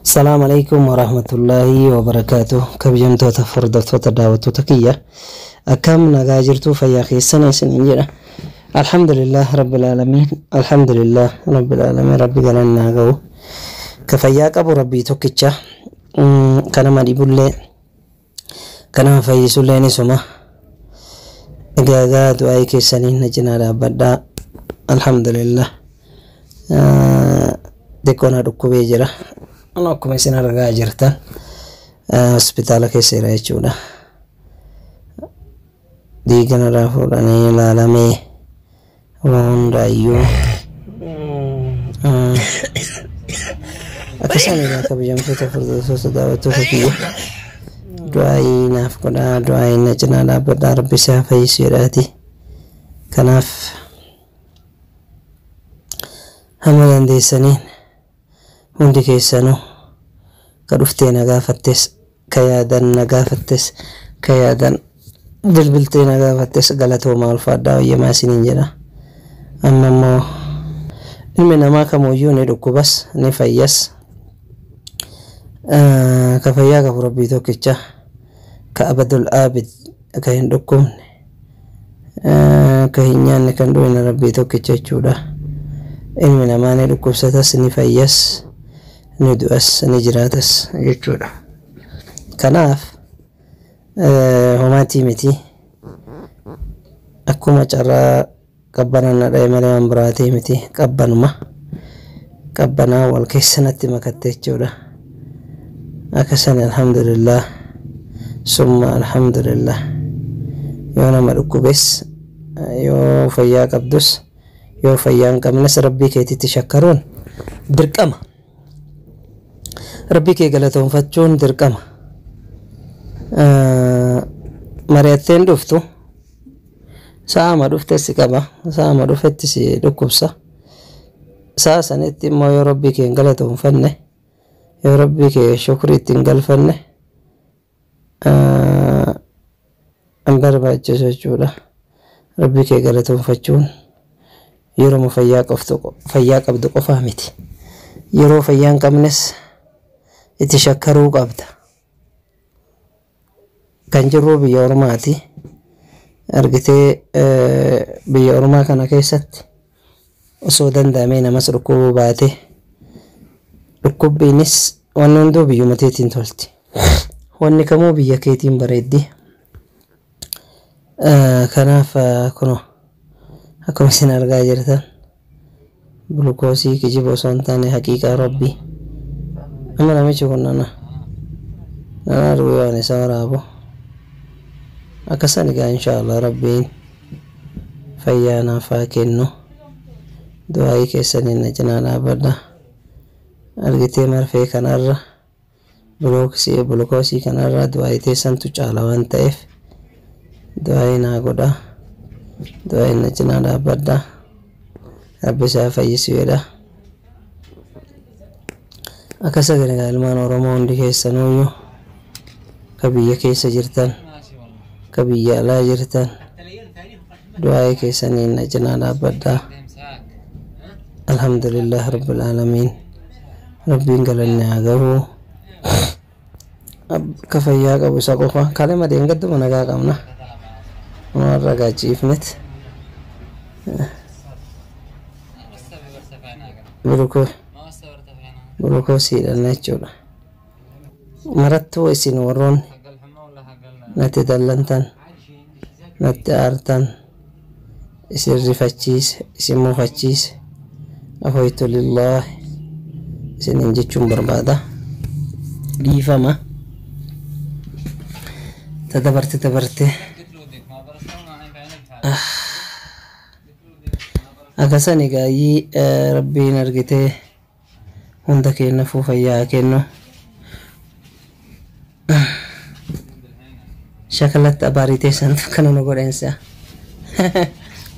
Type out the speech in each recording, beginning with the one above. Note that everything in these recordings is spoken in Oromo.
Salaam alaikum warahmatullaahi wabarakaatu. Kabajamtoota hordoftoota daawwattoota kiyya, akkam nagaa jirtu? Fayyaa keessan isiniin jedha. Alhamdulillah rabbil aalamiin, alhamdulillah rabbil aalamiin. Rabbi galanni haa ga'u. Ka fayyaa qabu rabbii tokkicha, ka nama dhibullee ka nama fayyisullee nisuma. Egaa du'aa'ii keessaniin na cinaa dhaabbadhaa. Alhamdulillah, xiqqoo na dhukkubee jira. Akkuma isin argaa jirtan hospitaala keessa jira jechuudha. Dhiiga narraa fuudhanii ilaalamee waan hundaayyuu akkasuma. Egaa kabajamtoota hordoftoota daawwattoota kiyya, du'aa'ii naaf godhaa, du'aa'ii na cinaa dhaabbadhaa, rabbi isaa fayyisu jedhaati. Kanaaf hamma dandeessaniin hundi keessanuu, ka dhuftee na gaafattes, ka yaadan na gaafattes, ka yaadan bilbiltee na gaafattes, galatoomaa, ulfaadhaa, wayyamaa isiniin jedha. Amma immoo ilmi namaa kamuyyuu ni dhukkubas ni fayyas. Ka fayyaa qabu rabbii tokkicha, ka abadul aabid, ka hin dhukkubne, ka hin nyaanne, kan dhugne rabbii tokkicha jechuudha. Ilmi namaa ni dhukkubsatas ni fayyas, ni du'as ni jiraatas jechuudha. Kanaaf homaatii miti, akkuma carraa qabbana na dha'e malee waan biraatii miti. Qabbanuma qabbanaa wal keessa natti makatte jechuudha. Akkasani, alhamdulillah summa alhamdulillah. Yoo nama dhukkubes, yoo fayyaa qabdus, yoo fayyaa hin qabnes, rabbii keetitti shakkaruun dirqama, rabbii kee galatoonfachuun dirqama. Mari'atteen dhuftu sa'ama dhufte si qaba, sa'ama dhufetti si dhukkubsa. Sa'a sanitti immoo yoo rabbii kee hin galatoonfanne, yoo rabbii kee shukrii itti hin galfanne, hin barbaachisu jechuudha. Rabbii kee galatoonfachuun yeroo fayyaa qoftu fayyaa qabdu qofaa miti, yeroo fayyaa hin qabnes itti shakkaruu qabda. Kan jirru biyya ormaati argitee. Biyya ormaa kana keessatti osoo danda'amee namas dhukkubuu baate, dhukkubbiinis wanni hunduu biyyuma teetiin tolti, wanni kamuu biyya keetiin bareeddi. Kanaaf kunoo akkuma isin argaa jirtan gulukoosii kijiba osoo hin taane haqiiqaa rabbii. Amma namichi kun nana arguu waan isa waraabu akkasan. Egaa inshaallah rabbiin fayyaa naaf haa kennu. Du'aayii keessaniin na cinaa dhaabbadha. Argitee, marfee kanarra, gulukoosii kanarra du'aayii teessantu caala waan ta'eef du'aayii naa godha, du'aayii na cinaa dhaabbadha, rabbi isaa fayyisu jedha. Akkasa egaa ilmaan Oromoo hundi keessanuyyuu, ka biyya keessa jirtan, ka biyya alaa jirtan, du'aayii keessaniin na cinaa dhaabbadha. Alhamdulillah rabbil aalamiin, rabbiin galanni haa gahu. Akka fayyaa qabu isa qofa. Kalema deenggadduma nagaa qabna, warra gaachiifnet gulukoosiidhaan jechuudha. Marattuu isin warroonni natti dallantan, natti aartan, isin rifachiise, isin mufachiise, afoytu lillaahi isiniin jechuun barbaada. Dhiifama ta dabarte dabarte. Akkasan egaayyii rabbiin argitee hunda keenyafuu fayyaa haa kennu. Shakalatti abaarii teessantu kana nu godheensa.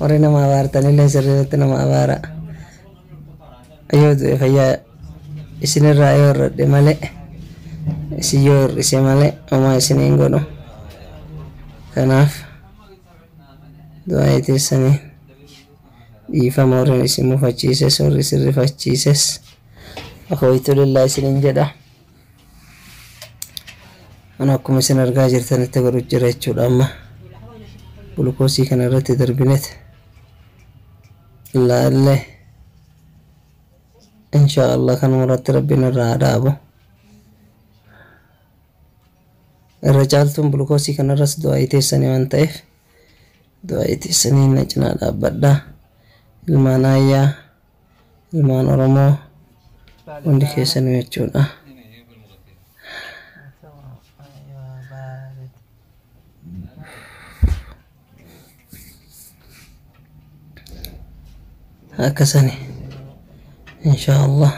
Warri nama abaartanillee sirriitti nama abaara. Yoo du'e fayyaa isinirraa yoo hir'adhe malee, isin yoo hir'ise malee, homaa isiniin godhu. Kanaaf du'aa teessanii dhiifama, warreen isin mufachiises, warri isin rifachiises, afooytu lillaa isiniin jedha. Ana akkuma isin argaa jirtanitti godhu jira jechuudha. Amma gulukoosii kana irratti darbinet laallee insha Allah kanuma irratti rabbiin irraa haa dhaabu. Irra caaltuun gulukoosii kanarras du'aayii teessanii waan ta'eef du'aayii teessanii na cinaa dhaabbadhaa. Ilmaan ayyaa, ilmaan Oromoo hundi keessanii jechuudha. Akkasani insha Allah.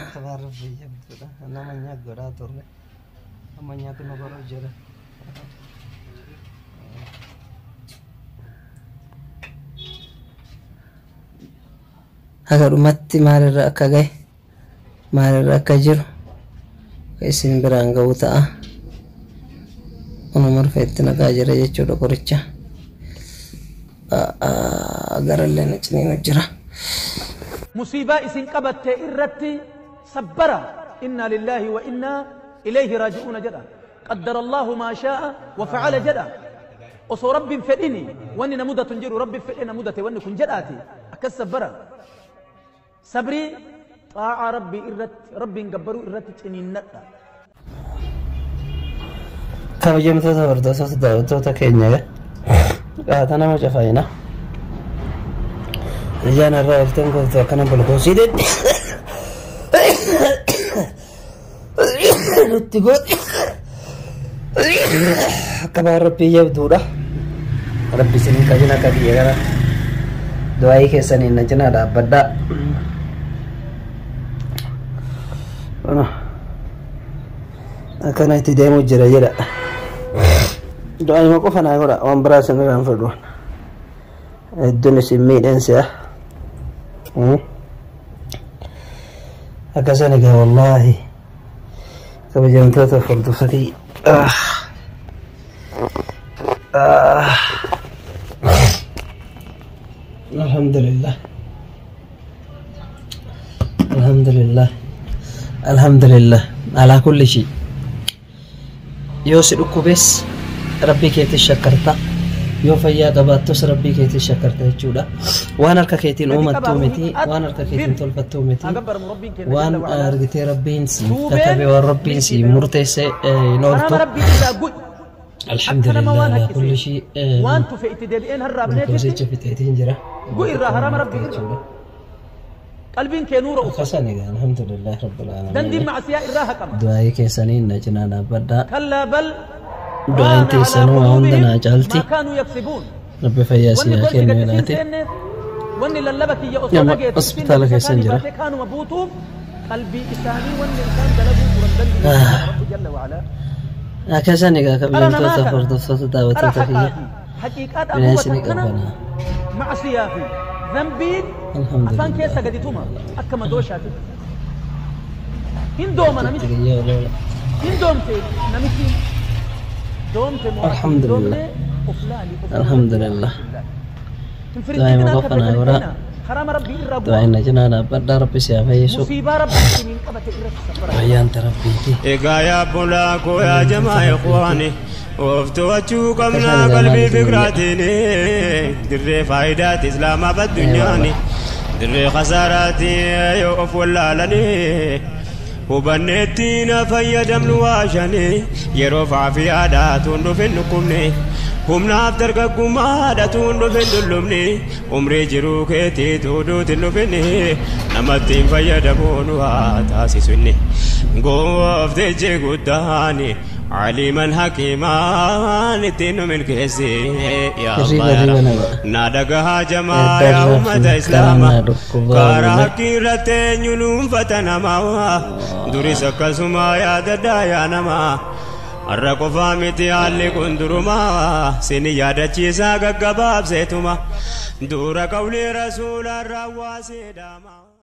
Haga dhumatti maalirra akka gahe, maalirra akka jiru isin biraan ga'uu ta'a. Onuma rufeetti naqaa jira jechuudha qoricha. Garallee na ciniinu jira. Musiibaa isin qabatte irratti sabbara. Inna lillahi wa inna ilayhi raaji'uuna jedha. Qaddara Allahu maa shaa'a wa facala jedha. Osoo rabbiin fedhini wanni na mudatu hin jiru, rabbiin fedhe na mudate wanni kun jedhaati. Akkas sabbara. Sabrii xaa'aa rabbii irratti, rabbiin gabbaruu irratti ciniinnadha. Kabajamtoota hordoftoota daawwattoota keenya qaata nama cafaayina. Ijaan irraa olteen kooftu akkana bulkoosii dedde nutti godhe akka baan rabbii jabduudha. Rabbi isin qabin akka biyya gara du'aayii keessaniin na cinaa dhaabbadhaa. Akkana itti deemuu jira jedha. Du'aayima qofa naa godha, waan biraa isin irraa hin fedhu. Hedduun isin miidheen si'a. Akkasan egaa wallaahi kabajamtoota hordoftoota. Alhamdulillah. Alhamdulillah. Alhamdulillah. Alaa kulli shay. Yoo si dhukkubes rabbii keetti shakkarta. Yoo fayyaa qabaattus rabbii keetti shakkarta jechuudha. Waan harka keetiin uumattuu miti, waan harka keetiin tolfattuu miti, waan argitee rabbiin si katabe, waan rabbiin si murteesse hin ooltu. Alhamdulillah alaa kulli shay. Waan tufe itti deebi'een harraabneetitti Gulukoosicha fixeetiin jira. Gu'i irraa harama rabbii irra. Qalbiin kee nuura uffata. Akkasan egaa alhamdulillah rabbil Dandiin aalamiin. macasiyaa irraa haqama. Du'aayii keessanii na cinaa dhaabbadhaa. Kallaa bal Du'aayin raana alaa teessanuu waa hunda quluubihim naa caalti. maa kaanuu yaksibuun. Rabbi fayyaa si Wanni haa golfi kennu gadi siin jedhaate. seenneef, wanni lallaba kiyya osoo Amma dhageettu isiin hospitaala nafsa keessan isaanii jira. baatee kaanuma buutuuf qalbii isaanii wanni isaan dalaguu turan dandii Rabbi jalla wa'alaa. Akkasan egaa Qara namaa kabajamtoota kana hordoftoota qara daawwattoota haqaa kiyya. fi haqiiqaadhaan Bineensi ni hubatan kana qabbanaa. macasiyaa fi zambiin afaan keessa Alhamdulillah. gadi tuma akka madooshaati. Hin dooma namichi. Itti gayyaa oloola. Hin doomte namichi. Doomte moo ati hin Alhamdulillah. doomne of laali of Alhamdulillah. Hin Daa'ima firichitinaa qofa naa kabajani godhaa. keena haraama rabbii irraa bu'a. Du'aayin na cinaa dhaabbadhaa rabbi si haa fayyisu. Musiibaa rabbii isiniin qabate irratti sabbara. Fayyaanta rabbiiti. Egaa yaa bulaa koo yaa jamaa ikhwaani, of to'achuu qabnaa Akkasuma qalbii egaa maal fikraatiin. Dirree faayidaati islaamaaf addunyaani, dirree khasaaraati yoo of wallaalanii. Hubanneetti na fayyadamnu waashanii, yeroo faafiyaadhaa tuun dhufin dhukkubni, humnaaf dargaggummaadha tuun dhufin dullumni, umrii jiruu keetii tuuduutin dhufin namatti hin fayyadamuun waa taasisu inni gooftichi guddaani aliman hakiimaan ittiin nu milkeessi yaa Hirriba Allah yaa hirriba Rabbi na godha. Na dhagahaa jamaa yaa Eddarraa fi ummata karaa islaama naa dhukkubaa karaa oola. haqqii irratti eenyu nuunfata namaa duris akkasuma yaadadhaa yaa namaa har'a qofaa miti haalli kun durumaa sini yaadachiisaa gaggabaabseetuma dura qawlii rasuulaan raawwaaseedhama.